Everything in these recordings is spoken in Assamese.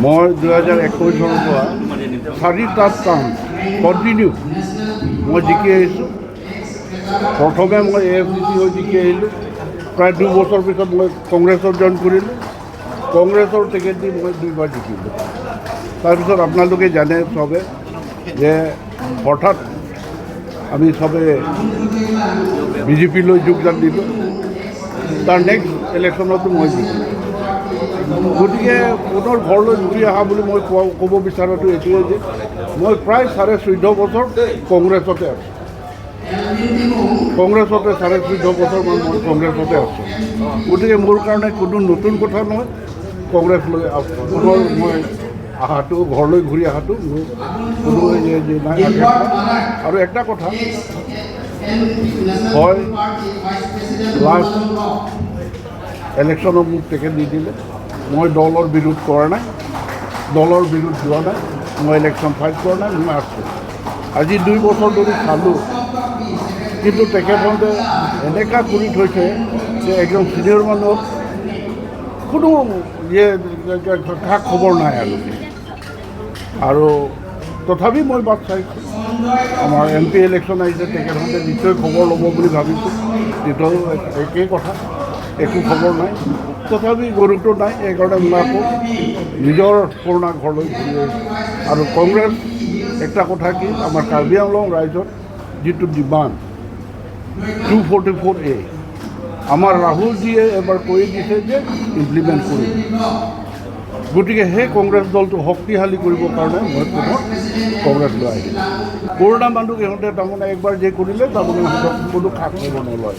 মই 2021ৰ পৰা চাৰিটা টাৰ্ম কণ্টিনিউ মই জিকি আহিছোঁ। প্ৰথমে মই এ এফ ডি চি হৈ জিকি আহিলোঁ। প্ৰায় 2 বছৰ পিছত মই কংগ্ৰেছত জইন কৰিলোঁ। কংগ্ৰেছৰ টিকেট দি মই দুইবাৰ জিকিলোঁ। তাৰপিছত আপোনালোকে জানে চবে যে হঠাৎ আমি চবে বিজেপিলৈ যোগদান দিলোঁ। তাৰ নেক্সট ইলেকশ্যনতো মই জিকিলোঁ। গতিকে পুনৰ ঘৰলৈ ঘূৰি অহা বুলি মই ক'ব বিচৰাটো এইটোৱে যে মই প্ৰায় 14.5 বছৰ কংগ্ৰেছতে আছোঁ। কংগ্ৰেছতে 14.5 বছৰমান মই কংগ্ৰেছতে আছোঁ। গতিকে মোৰ কাৰণে কোনো নতুন কথা নহয়। কংগ্ৰেছ লৈ পুনৰ মই অহাটো, ঘৰলৈ ঘূৰি অহাটো মোৰ কোনো যে নাই। আৰু একটা কথা হয়, লাষ্ট ইলেকশ্যনত মোক টিকেট নিদিলে। মই দলৰ বিৰোধ কৰা নাই, দলৰ বিৰোধ যোৱা নাই, মই ইলেকশ্যন ফাইট কৰা নাই, মই আছোঁ। আজি 2 বছৰ ধৰি চালোঁ, কিন্তু তেখেতহঁতে এনেকুৱা কৰি থৈছে যে একদম ছিনিয়ৰ মানুহক কোনো ইয়ে খা খবৰ নাই। আৰু তথাপি মই বাট চাইছোঁ। আমাৰ এম পি ইলেকশ্যন আহিছে, তেখেতহঁতে নিশ্চয় খবৰ ল'ব বুলি ভাবিছোঁ। তেতিয়াও একেই কথা, একো খবৰ নাই। তথাপি গুৰুত্ব নাই, সেইকাৰণে মই আকৌ নিজৰ পুৰণা ঘৰলৈ ঘূৰি আহিছোঁ। আৰু কংগ্ৰেছ একটা কথা কি, আমাৰ কাৰ্বি আংলং ৰাইজত যিটো ডিমাণ্ড 244A, আমাৰ ৰাহুলজীয়ে এবাৰ কৈ দিছে যে ইমপ্লিমেণ্ট কৰিম। গতিকে সেই কংগ্ৰেছ দলটো শক্তিশালী কৰিবৰ কাৰণে মই পুনৰ কংগ্ৰেছ লৈ আহিলোঁ। পুৰণা মানুহক ইহঁতে তাৰমানে একবাৰ যে কৰিলে, তাৰমানে ইহঁতক কোনো খা খবৰ নলয়,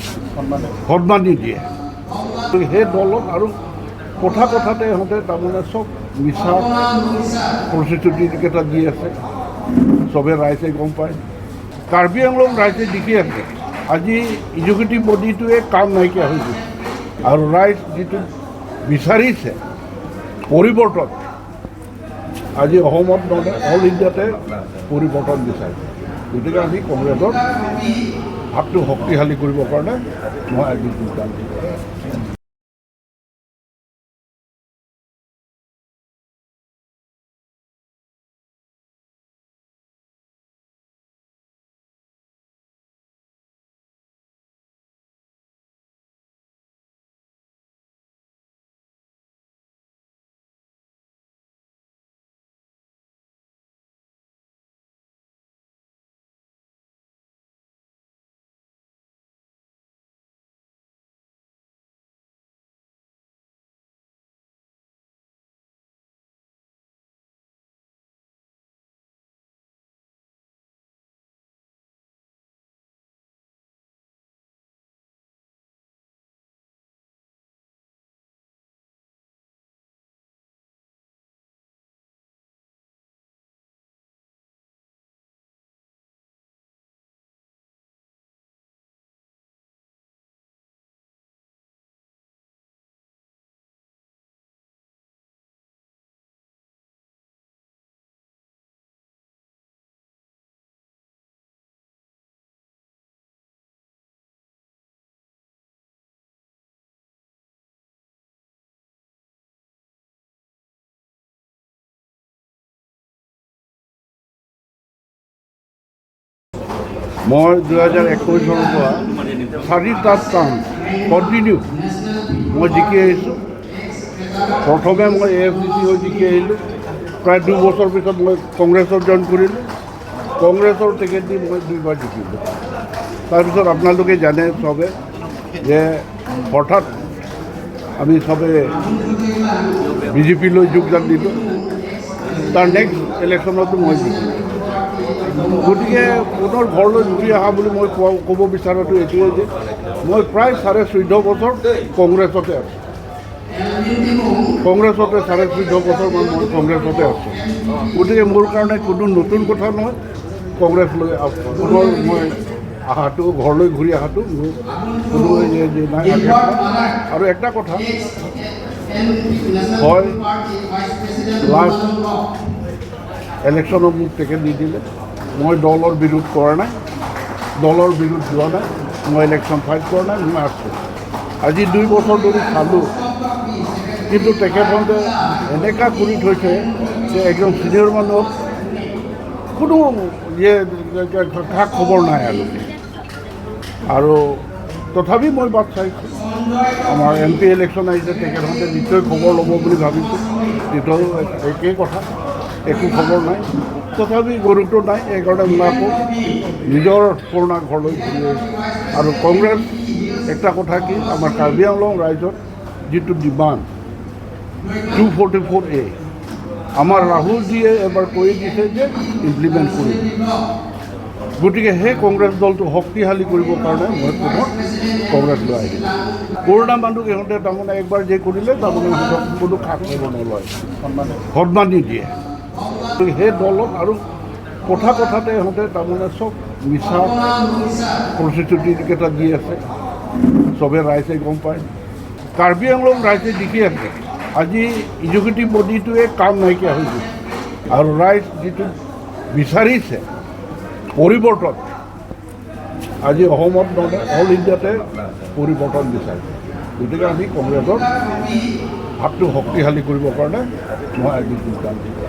সন্মান নিদিয়ে। গতিকে সেই দলত আৰু কথা কথাতে ইহঁতে তাৰমানে চব মিছা প্ৰতিশ্ৰুতিকেইটা দি আছে। চবে ৰাইজে গম পায়, কাৰ্বি আংলং ৰাইজে দেখি আছে। আজি এক্সিকিউটিভ বডিটোৱে কাম নাইকিয়া হৈ গৈছে আৰু ৰাইজ যিটো বিচাৰিছে পৰিৱৰ্তন, আজি অসমত নহয়, অল ইণ্ডিয়াতে পৰিৱৰ্তন বিচাৰিছে। গতিকে আমি কংগ্ৰেছৰ ভাৱটো শক্তিশালী কৰিবৰ কাৰণে মই আজি যোগদান দিছোঁ। মই 2021ৰ পৰা চাৰিটা টাৰ্ম কণ্টিনিউ মই জিকি আহিছোঁ। প্ৰথমে মই এ এফ ডি চি হৈ জিকি আহিলোঁ। প্ৰায় 2 বছৰ পিছত মই কংগ্ৰেছত জইন কৰিলোঁ। কংগ্ৰেছৰ টিকেট দি মই দুইবাৰ জিকিলোঁ। তাৰপিছত আপোনালোকে জানে চবে যে হঠাৎ আমি চবে বিজেপিলৈ যোগদান দিলোঁ। তাৰ নেক্সট ইলেকশ্যনতো মই জিকিলোঁ। গতিকে পুনৰ ঘৰলৈ ঘূৰি অহা বুলি মই ক'ব বিচৰাটো এইটোৱে যে মই প্ৰায় 14.5 বছৰ কংগ্ৰেছতে আছোঁ। কংগ্ৰেছতে 14.5 বছৰমান মই কংগ্ৰেছতে আছোঁ। গতিকে মোৰ কাৰণে কোনো নতুন কথা নহয়। কংগ্ৰেছ লৈ পুনৰ মই অহাটো, ঘৰলৈ ঘূৰি অহাটো মোৰ কোনো যে নাই। আৰু একটা কথা হয়, লাষ্ট ইলেকশ্যনত মোক টিকেট নিদিলে। মই দলৰ বিৰোধ কৰা নাই, দলৰ বিৰোধ যোৱা নাই, মই ইলেকশ্যন ফাইট কৰা নাই, মই আছোঁ। আজি 2 বছৰ ধৰি চালোঁ। কিন্তু তেখেতহঁতে এনেকুৱা কৰি থৈছে যে একদম ছিনিয়ৰ মানুহক কোনো ইয়ে খা খবৰ নাই আৰু। আৰু তথাপি মই বাট চাইছোঁ। আমাৰ এম পি ইলেকশ্যন আহিছে, তেখেতহঁতে নিশ্চয় খবৰ ল'ব বুলি ভাবিছোঁ। তেতিয়াও একেই কথা, একো খবৰ নাই। তথাপি গুৰুত্ব নাই, সেইকাৰণে মই আকৌ নিজৰ পুৰণা ঘৰলৈ ঘূৰি আহিছোঁ। আৰু কংগ্ৰেছ একটা কথা কি, আমাৰ কাৰ্বি আংলং ৰাইজত যিটো ডিমাণ্ড 244A, আমাৰ ৰাহুলজীয়ে এবাৰ কৈ দিছে যে ইমপ্লিমেণ্ট কৰিম। গতিকে সেই কংগ্ৰেছ দলটো শক্তিশালী কৰিবৰ কাৰণে মই পুনৰ কংগ্ৰেছ লৈ আহিলোঁ। পুৰণা মানুহক ইহঁতে তাৰমানে একবাৰ যে কৰিলে, তাৰমানে ইহঁতক কোনো খা খবৰ নলয়, সন্মান নিদিয়ে। গতিকে সেই দলত আৰু কথা কথাতে ইহঁতে তাৰমানে চব মিছা প্ৰতিশ্ৰুতিকেইটা দি আছে। চবে ৰাইজে গম পায়, কাৰ্বি আংলং ৰাইজে দেখি আছে। আজি এক্সিকিউটিভ বডিটোৱে কাম নাইকিয়া হৈ গৈছে আৰু ৰাইজ যিটো বিচাৰিছে পৰিৱৰ্তন, আজি অসমত নহয়, অল ইণ্ডিয়াতে পৰিৱৰ্তন বিচাৰিছে। গতিকে আমি কংগ্ৰেছৰ হাতটো শক্তিশালী কৰিবৰ কাৰণে মই আজি যোগদান দিছোঁ।